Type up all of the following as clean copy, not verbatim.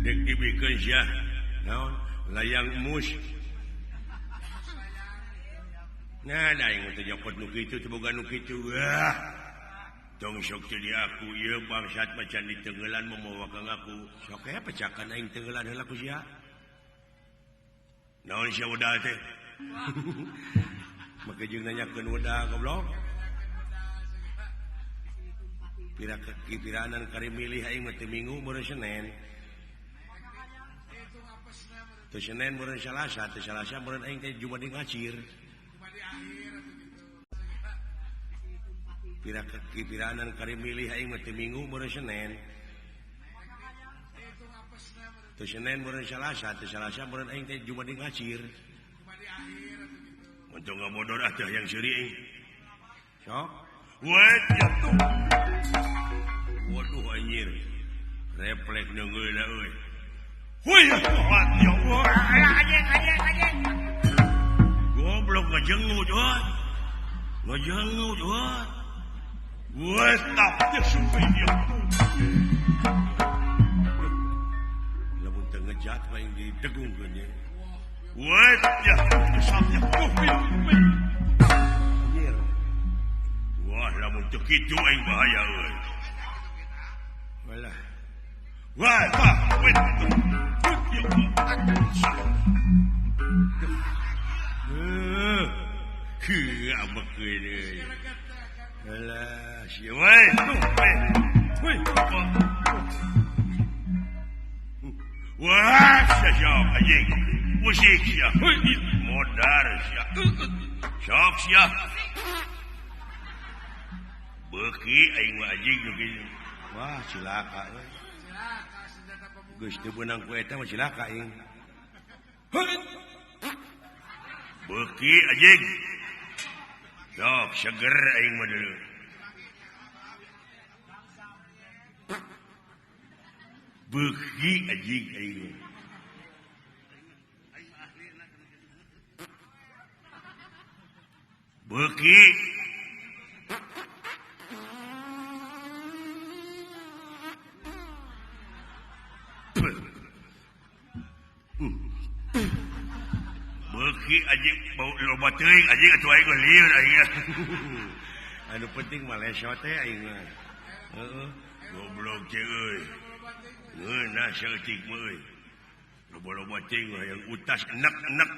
Dek dibikeun sia. Naon? Layang mus. Nah, da aing teh nyokot nu kitu teu boga nu kitu. Wah. Tong sok teu diaku ieu bangsat macan ditenggelan mamawa ka ngaku. Sok aya pecakan aing tenggelan heula ku sia. Naon sia wedal teh? Make jeung nanyakeun wedal goblok. Pira kipiranan kari milih aing mah teu minggu meureun Senen. Teu Senen meureun Salasa, teu Salasa meureun aing teh Jumat di ngacir. Pira kipiranan kari milih aing mah teu minggu meureun Senen. Teu Senen meureun Salasa, teu Salasa meureun aing teh Jumat di ngacir. Untung ngabodor ah teh hayang seuri aing. Sok. Wet jatuh. Waduh anjir. Refleks neungeuna euy. Huy, ya Allah. Anjing anjing anjing. Goblok ngajengut euy. Ngajengut euy. Wes tap supaya dia. Lamun teu ngejat lain didegungkeun ye. Wes ya samnya. Anjir. Wah, lamun teu kitu aing bahaya euy. Walah. Wah, tah, wet. Heuh, abekeun euy. Alah, sia we. Weh. Wah, sia anjing. Musik sia. Modar sia. Sok sia. Beuki aing mah anjing nu kitu. Wah, cilaka euy. Geus teu beunang ku eta mah cilaka aing. Beuki anjing. Sok seger aing mah dulu. Beuki anjing aing mah. Beuki. Beuki anjing bau loba teuing anjing atuh aing mah lieur aing. Anu penting mah lesot teh aing mah. Heeh, goblok teh euy. Ngeunah saeutik mah euy. Loba-loba teuing hayang utas enek-enek.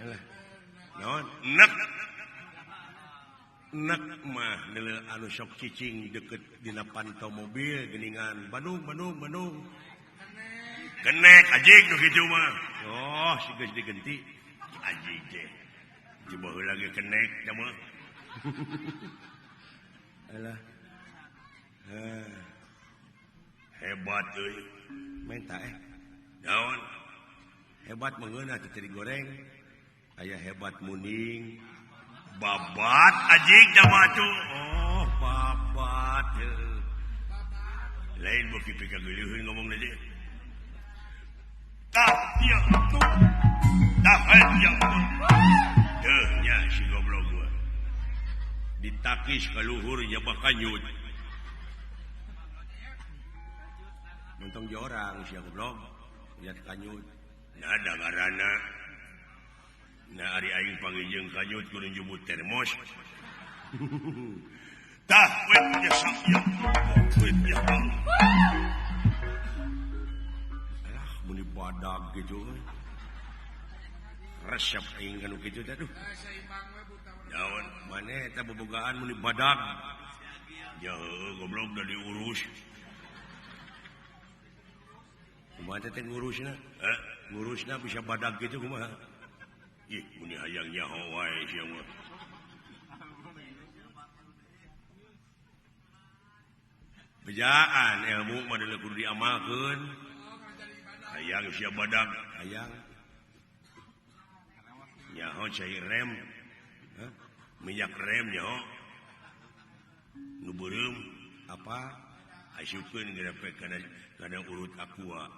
Alah. Naon? Enek. Enek mah neuleuh anu sok cicing deket dina panto mobil geuningan Bandung Bandung Bandung. Kenek anjing nu kitu mah. Oh, si geus digenti anjing teh. Di baheula ge kenek teh mah. Alah. Hebat euy. Menta Naon? Hebat mengeunah teh digoreng. Aya hebat muning. Babat anjing teh mah atuh. Oh, babat heuh. Lain beuki pikageuleuheun ngomong deui. Tah ya tuh. Tah ya tuh. Deuh nya si goblok gua. Ditakis ka luhur nya bakanyut. Montong jorang sia goblok. Lihat kanyut. Nah da ngaranna. Nah ari aing panggil kanyut kudu njubut termos. Tah wet ya sak ya. Wet ya. Alah muni badag gitu. Resep aing kanu kitu teh aduh. Naon maneh eta bobogaan muni badag. Ya goblok da diurus. Kumaha teh ngurusna? Ngurusna bisa badag gitu kumaha? Ih, muni hayang nyaho wae sia mah. Bejaan ilmu mah deuleu kudu diamalkeun. Hayang sia badag, hayang. Nyaho cai rem. Hah? Minyak rem nyaho. Nu beureum apa? Asupkeun geureup kana urut aqua.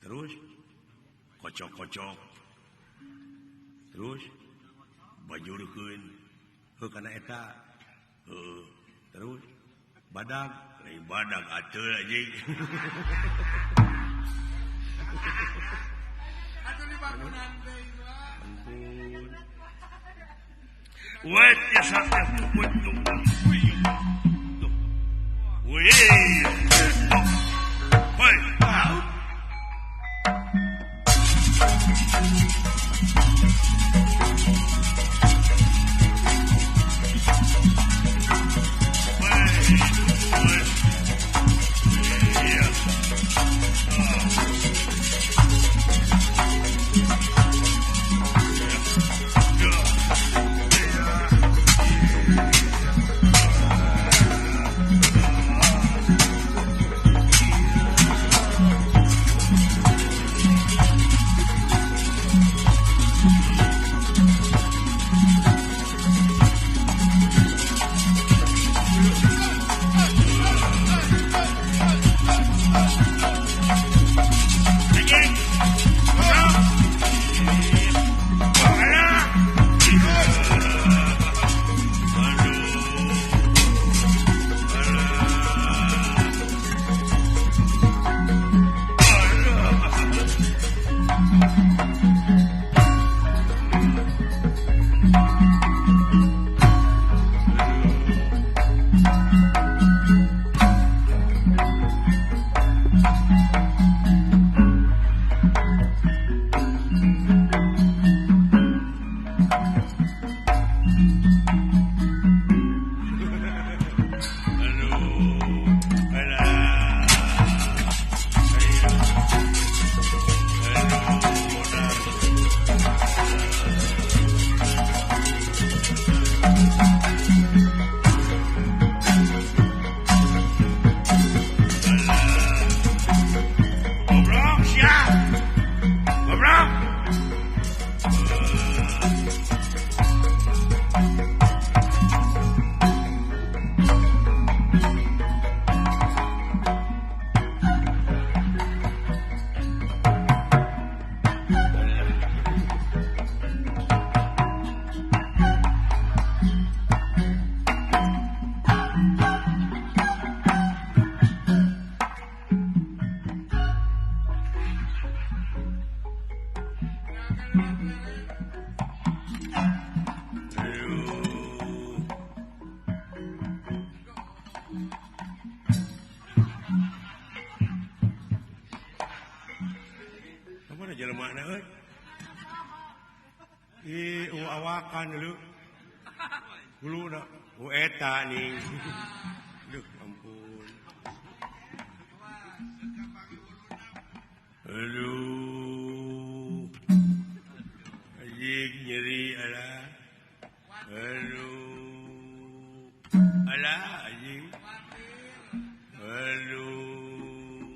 Terus kocok-kocok. Terus bajurkeun heuh kana eta. Heuh. Terus Badag, lain badag atuh anjing. Atuh di bangunan deui mah. Ampun. Wet ya sate wet tuh. Wih. Hoi. Awakan dulu hulu na eta nih. Duh ampun. Aduh. Anjing nyeri alah. Aduh. Alah anjing. Aduh.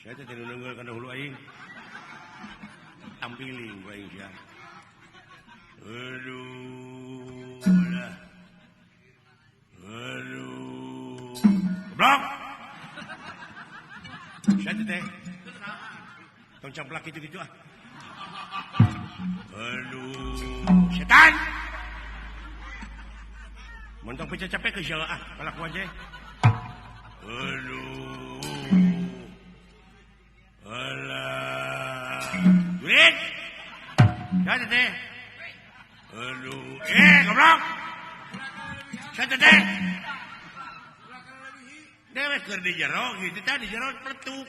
Saya teh nunggu kana hulu aing. Tampiling baik ya. Aduh, alah. Aduh. Goblok. Saya teh. Tong camplak gitu-gitu ah. Aduh, setan. Montong pecah capek ke sia ah, kalakuan teh. Aduh. Alah. Duit. Saya teh. Aduh, goblok. Saya teh. Dewek keur di jero gitu tah di jero pletuk.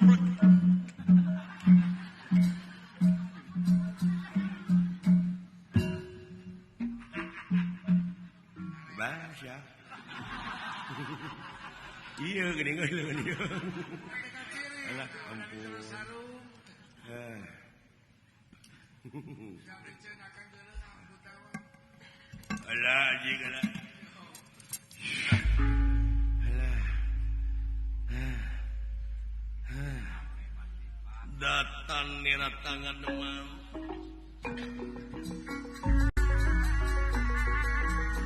Bahasa. Iya geuning euy leuweung ieu. Alah ampun. Alah anjing alah. Alah. Datang niratangan demam.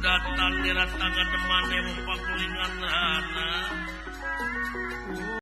Datang niratangan demam nemu pakulingan hana.